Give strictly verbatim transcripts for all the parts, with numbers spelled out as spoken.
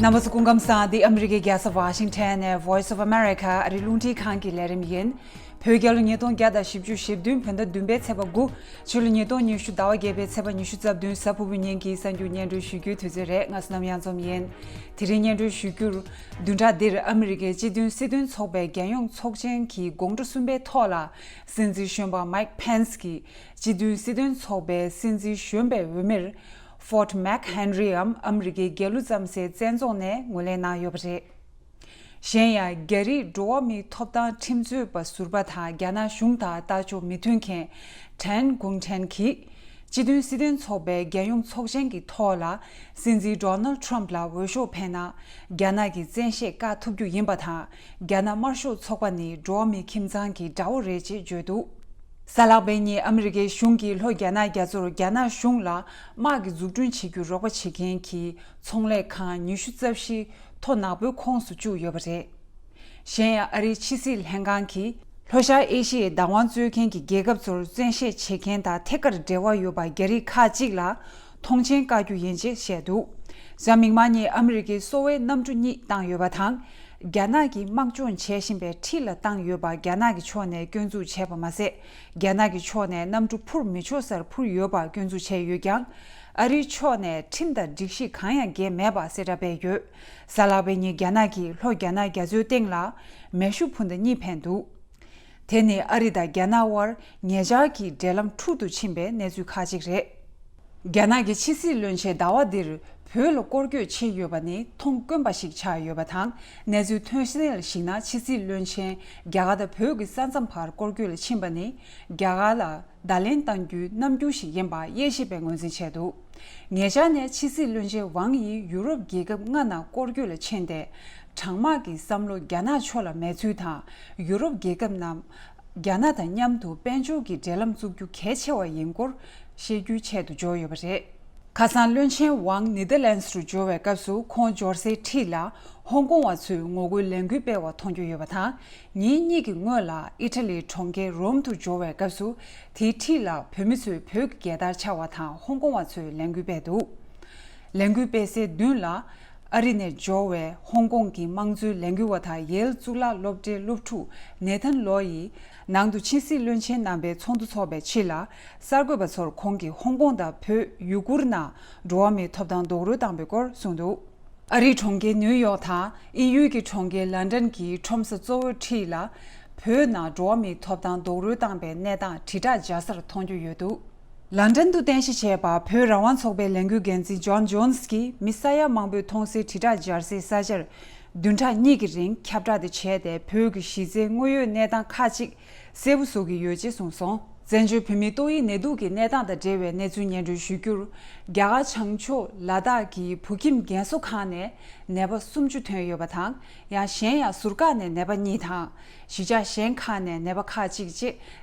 རྣམ་པ་ཚོ་སྐུ་ཁམས་བཟང་། འདི་ཨ་མི་རི་ཀའི་རྒྱལ་ས་ཝ་ཤིང་ཊོན་ནས་Voice of America ཨ་རིའི་རླུང་འཕྲིན་ཁང་གི་ལས་རིམ་ཡིན། བོད་རྒྱལ་ལོ་ཉིས་སྟོང་བརྒྱ་དང་བཞི་བཅུ་ཞེ་བདུན་བོད་ཟླ་བདུན་པའི་ཚེས་པ་དགུ། ཕྱི་ལོ་ཉིས་སྟོང་ཉི་ཤུ་ཟླ་བ་བརྒྱད་པའི་ཚེས་པ་ཉི་ཤུ་རྩ་བདུན་གཟའ་ཕུར་བུའི་ཉིན་གྱི་གསར་འགྱུར་སྙན་སྒྲོན་ཞུ་རྒྱུའི་དུས་ཚོད་རེད། ང་བསོད་ནམས་གཡང་འཛོམས་ཡིན། དེ་རིང་སྙན་སྒྲོན་ཞུ་རྒྱུར། བདུན་ཕྲག་འདིར་ཨ་མི་རི་ཀའི་སྤྱི་མཐུན་སྲིད་དོན་ཚོགས་པའི་རྒྱལ་ཡོངས་ཚོགས་ཆེན་གྱི་དགོང་དྲོ་གསུམ་པའི་ཐོག་ལ། སྲིད་འཛིན་གཞོན་པ་Mike Pence གྱིས་སྤྱི་མཐུན་སྲིད་དོན་ཚོགས་པའི་སྲིད་འཛིན་གཞོན་པའི་འོས་མིར། Fort McHenryའམ་ཨ་མི་རི་ཀའི་རྒྱལ་གླུ་བརྩམས་སའི་བཙན་རྫོང་ནས་ངོས་ལེན་གནང་ཡོད་པ་རེད། གཞན་ཡང་། རྒྱ་རིགས་འགྲོ་བ་མིའི་ཐོབ་ཐང་ཁྲིམས་རྩོད་པ་ཟུར་པ་དང་རྒྱ་ནག་གཞུང་དང་ལྟ་ཕྱོགས་མི་མཐུན་མཁན་Tan Gongchen གྱིས། སྤྱི་མཐུན་སྲིད་དོན་ཚོགས་པའི་རྒྱལ་ཡོངས་ཚོགས་ཆེན་གྱི་ཐོག་ལ། སྲིད་འཛིན་Donald Trump ལ་འོས་ཤོག་འཕེན་ན། རྒྱ་ནག་གི་བཙན་ཤེད་བཀག་ཐུབ་རྒྱུ་ཡིན་པ་དང་། རྒྱ་ནག་དམར་ཤོག་ཚོགས་པ་ནི་འགྲོ་བ་མིའི་ཁྱིམ་ཚང་གི་དགྲ་བོ་རེད་ཅེས་བརྗོད་འདུག་གཟའ་ལྷག་པའི་ཉིན་ཨ་མི་རི་ཀའི་གཞུང་གིས་ལྷོ་རྒྱ་ནག་རྒྱ་མཚོར་རྒྱ་ནག་གཞུང་ལ་དམག་གི་འཛུགས་སྐྲུན་བྱེད་རྒྱུར་རོགས་པ་བྱེད་མཁན་གྱི་ཚོང་ལས་ཁང་ཉི་ཤུ་རྩ་བཞི་མཐོ་ནག་པོའི་ཁོངས་སུ་བཅུག་ཡོད་པ་རེད། གཞན་ཡང་། ཨ་རིའི་ཕྱི་སྲིད་ལྷན་ཁང་གིས་ལྷོ་ཤར་ཨེ་ཤི་ཡའི་བདག་དབང་རྩོད་མཁན་གྱི་རྒྱལ་ཁབ་ཚོར་བཙན་ཤེད་བྱེད་མཁན་དང་ཐད་ཀར་འབྲེལ་བ་ཡོད་པ་རྒྱ་རིགས་ཁག་ཅིག་ལ་མཐོང་མཆན་བཀའ་རྒྱུ་ཡིན་ཅེས་བཤད་འདུག་གཟའ་མིག་དམར་ཉིན་ཨ་མི་རི་ཀའི་གསོ་བའི་གནམ་གྲུ་གཉིས་བཏང་ཡོད་པ་དང་། རྒྱ་ནག་གིས་དམག་སྦྱོང་བྱེད་བཞིན་པའི་འཁྲིས་ལ་བཏང་ཡོད་པ་རྒྱ་ནག་གི་ཕྱོགས་ནས་སྐྱོན་འཛུགས་བྱས་པ་མ་ཟད། རྒྱ་ནག་གི་ཕྱོགས་ནས་གནམ་གྲུ་འཕུར་མི་ཆོག་སར་འཕུར་ཡོད་པ་སྐྱོན་འཛུགས་བྱས་ཡོད་ཀྱང་། ཨ་རིའི་ཕྱོགས་ནས་ཁྲིམས་དང་སྒྲིག་གཞི་གང་ཡང་འགལ་མེད་པ་གསལ་བསྒྲགས་སྤེལ་ཡོད། གཟའ་ལྷག་པའི་ཉིན་རྒྱ་ནག་གིས་ལྷོ་རྒྱ་ནག་རྒྱ་མཚོའི་སྟེང་ལ་མེ་ཤུགས་འཕུར་མདའ་གཉིས་འཕེན་འདུག་དེ་ནི་ཨ་རི་དང་རྒྱ་ནག་དབར་ཉེ་ཆར་གྱི་འབྲེལ་ལམ་འཁྲུག་ཏུ་ཕྱིན་པའི་གནས་ཚུལ་ཁག་ཅིག་རེད། རྒྱ་ནག་གི་ཕྱི་སྲིད་བློན་ཆེན་ཟླ་བ་འདིར་བོད་ལ་སྐོར་སྐྱོད་བྱས་ཡོད་པ་ནི་མཐོང་དཀོན་པ་ཞིག་ཆགས་ཡོད་པ་དང་། གནས་ཚུལ་ཐོན་གསལ་ལ་གཞིགས་ན། ཕྱི་སྲིད་བློན་ཆེན་རྒྱ་གར་དང་བོད་ཀྱི་ས་མཚམས་བར་སྐོར་སྐྱོད་ལ་ཕྱིན་པ་ནི། རྒྱ་གར་ལ་བརྡ་ལན་གཏང་རྒྱུའི་རྣམ་འགྱུར་ཞིག་ཡིན་པ་དབྱེ་ཞིབ་པས་ངོས་འཛིན་བྱས་འདུག་ཉེ་ཆར་ནས་ཕྱི་སྲིད་བློན་ཆེན་ཝང་ཡིས་ཡུ་རོབ་རྒྱལ་ཁབ་ལྔ་ནང་སྐོར་སྐྱོད་ལ་ཕྱིན་ཏེ། གྲང་དམག་གི་བསམ་བློ་རྒྱ་ནག་ཕྱོགས་ལ་མེད་ཚུལ་དང་། ཡུ་རོབ་རྒྱལ་ཁབ་རྣམས་རྒྱ་ནག་དང་མཉམ་དུ་དཔལ་འབྱོར་གྱི་འབྲེལ་ལམ་བཙུགས་རྒྱུ་གལ་ཆེ་བ་ཡིན་སྐོར་བཤད་རྒྱུའི་ཆེད་དུ་འབྱོར་ཡོད་པ་རེད། ཁ་སང་བློན་ཆེན་ཝང་ནེ་དར་ལན་སི་རུ་འབྱོར་བའི་སྐབས་སུ། ཁོང་འབྱོར་སའི་འཁྲིས་ལ་ཧོང་ཀོང་བ་ཚོས་ངོ་རྒོལ་ལས་འགུལ་སྤེལ་བ་མཐོང་རྒྱུ་ཡོད་པ་དང་། ཉིན་གཉིས་ཀྱི་སྔོན་ལ་ཨི་ཊ་ལིའི་གྲོང་ཁྱེར་རོམ་དུ་འབྱོར་བའི་སྐབས་སུ། དེའི་འཁྲིས་ལ་བོད་མི་ཚོས་བོད་ཀྱི་རྒྱལ་དར་འཕྱར་བ་དང་། ཧོང་ཀོང་བ་ཚོས་ལས་འགུལ་སྤེལ་འདུག་ལས་འགུལ་སྤེལ་སའི་མདུན་ལ། ཨ་རི་ནས་འབྱོར་བའི་ཧོང་ཀོང་གི་དམངས་གཙོའི་ལས་འགུལ་བ་དང་ཡེལ་གཙུག་ལག་སློབ་གྲྭའི་སློབ་ཕྲུག་ནེ་ཐན་ལོ་ཡིས། ནང་དུ་ཕྱི་སྲིད་བློན་ཆེན་རྣམ་པའི་ཚོགས་འདུ་འཚོགས་པའི་ཕྱི་ལ། གསར་འགོད་པ་ཚོར་ཁོང་གིས་ཧོང་ཀོང་དང་བོད་ཡུ་གུར་ནང་འགྲོ་བ་མིའི་ཐོབ་ཐང་རྡོག་རོལ་བཏང་པའི་སྐོར་གསུངས་འདུག་ཨ་རིའི་གྲོང་ཁྱེར་ནིའུ་ཡོག་དང་དབྱིན་ཡུལ་གྱི་གྲོང་ཁྱེར་ལན་ཌན་གྱི་ཁྲོམ་ས་གཙོ་བོའི་འཁྲིས་ལ། བོད་ནང་འགྲོ་བ་མིའི་ཐོབ་ཐང་རྡོག་རོལ་བཏང་པའི་གནས་སྟངས་དྲིལ་བསྒྲགས་རྒྱག་སར་མཐོང་རྒྱུ་ཡོད་འདུག་ལན་ཌན་དུ་རྟེན་གཞི་བྱས་པ་བོད་རང་དབང་ཚོགས་པའི་ལས་འགུལ་འགན་འཛིན་ཇོན་ཇོན་སི་གིས། མི་ས་ཡ་མང་པོས་མཐོང་སའི་དྲིལ་བསྒྲགས་སྦྱར་སའི་ས་ཆར་བདུན་ཕྲག་གཉིས་ཀྱི་རིང་ཁྱབ་བསྒྲགས་དེ་བྱས་ཏེ། བོད་ཀྱི་གཞི་རྩའི་དངོས་ཡོད་གནས་སྟངས་ཁག་ཅིག་གསལ་པོ་བཟོ་གི་ཡོད་ཅེས་གསུངས་སོང་། བཙན་བྱོལ་བོད་མིའི་ཏོག་དབྱིབས་ནད་དུག་གི་གནས་སྟངས་དང་འབྲེལ་བའི་གནས་ཚུལ་སྙན་སྒྲོན་ཞུ་རྒྱུར། རྒྱ་གར་བྱང་ཕྱོགས་ལ་དྭགས་ཀྱི་བོད་ཁྱིམ་རྒན་གསོ་ཁང་ནས་ནད་པ་སུམ་ཅུ་ཐོན་ཡོད་པ་དང་། ཡང་གཞན་ཡང་ཟུར་བཀག་ནས་ནད་པ་གཉིས་དང་། གཞིས་ཆགས་གཞན་ཁག་ནས་ནད་པ་ཁག་ཅིག་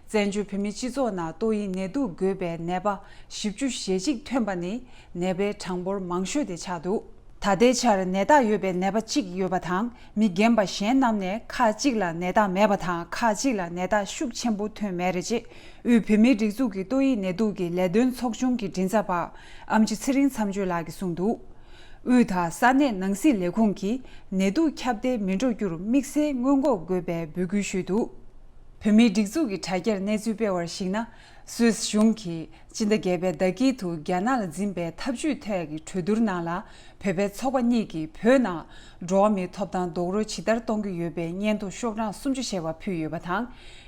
བཅས། བཙན་བྱོལ་བོད་མིའི་སྤྱི་ཚོགས་ནང་ཏོག་དབྱིབས་ནད་དུག་འགོས་པའི་ནད་པ་བཞི་བཅུ་ཞེ་གཅིག་ཐོན་པ་ནི་ནད་པའི་གྲངས་འབོར་མང་ཤོས་དེ་ཆགས་འདུག་ད་ལྟའི་ཆར་ནད་རྟགས་ཡོད་པའི་ནད་པ་གཅིག་ཡོད་པ་དང་། མི་རྒན་པ་གཞན་རྣམས་ནས་ཁག་གཅིག་ལ་ནད་རྟགས་མེད་པ་དང་། ཁག་གཅིག་ལ་ནད་རྟགས་ཤུགས་ཆེན་པོ་ཐོན་མེད་རེད་ཅེས། དབུས་བོད་མིའི་སྒྲིག་འཛུགས་ཀྱི་ཏོག་དབྱིབས་ནད་དུག་གི་ལས་དོན་ཚོགས་ཆུང་གི་མགྲིན་ཚབ་པ་ཨམ་ཆི་ཚེ་རིང་མཚམས་གཅོད་ལགས་ཀྱིས་གསུངས་འདུག་དབུས་དང་ས་གནས་ནང་སྲིད་ལས་ཁུངས་ཀྱིས་ནད་དུག་ཁྱབ་གདལ་མི་འགྲོ་རྒྱུར་དམིགས་བསལ་སྔོན་འགོག་དགོས་པའི་འབོད་སྐུལ་ཞུས་འདུག་བོད་མིའི་སྒྲིག་འཛུགས་ཀྱི་དྲ་རྒྱར་གནས་ཚུལ་སྤེལ་བར་གཞིགས་ན། སུད་སི་གཞུང་གིས་སྤྱི་ཟླ་བརྒྱད་པའི་ཟླ་དཀྱིལ་དུ་རྒྱ་ནག་ལ་འཛིན་པའི་འཐབ་ཇུས་ཐད་ཀྱི་གྲོས་བསྡུར་ནང་ལ། བོད་པའི་ཚོགས་པ་གཉིས་ཀྱིས་བོད་ནང་འགྲོ་བ་མིའི་ཐོབ་ཐང་རྡོག་རོལ་ཇི་ལྟར་གཏོང་གི་ཡོད་པའི་སྙན་ཐོ་ཤོག་གྲངས་སུམ་ཅུ་ཞེས་པ་ཕུལ་ཡོད་པ་དང་།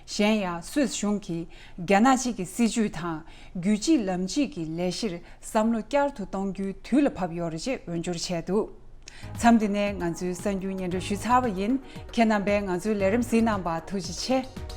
གཞན་ཡང་སུད་སི་གཞུང་གིས་རྒྱ་ནག་གཅིག་གི་སྲིད་ཇུས་དང་། རྒྱུད་གཅིག་ལམ་གཅིག་གི་ལས་གཞིར་བསམ་བློ་བསྐྱར་དུ་གཏོང་རྒྱུའི་དུས་ལ་བབ་ཡོད་རེད་ཅེས་འོས་སྦྱོར་བྱས་འདུག་མཚམས་འདི་ནས་ང་ཚོའི་གསར་འགྱུར་སྙན་སྒྲོན་ཞུས་ཚར་བ་ཡིན། ཁྱེད་རྣམ་པས་ང་ཚོའི་ལས་རིམ་གཟིགས་གནང་བར་ཐུགས་རྗེ་ཆེ།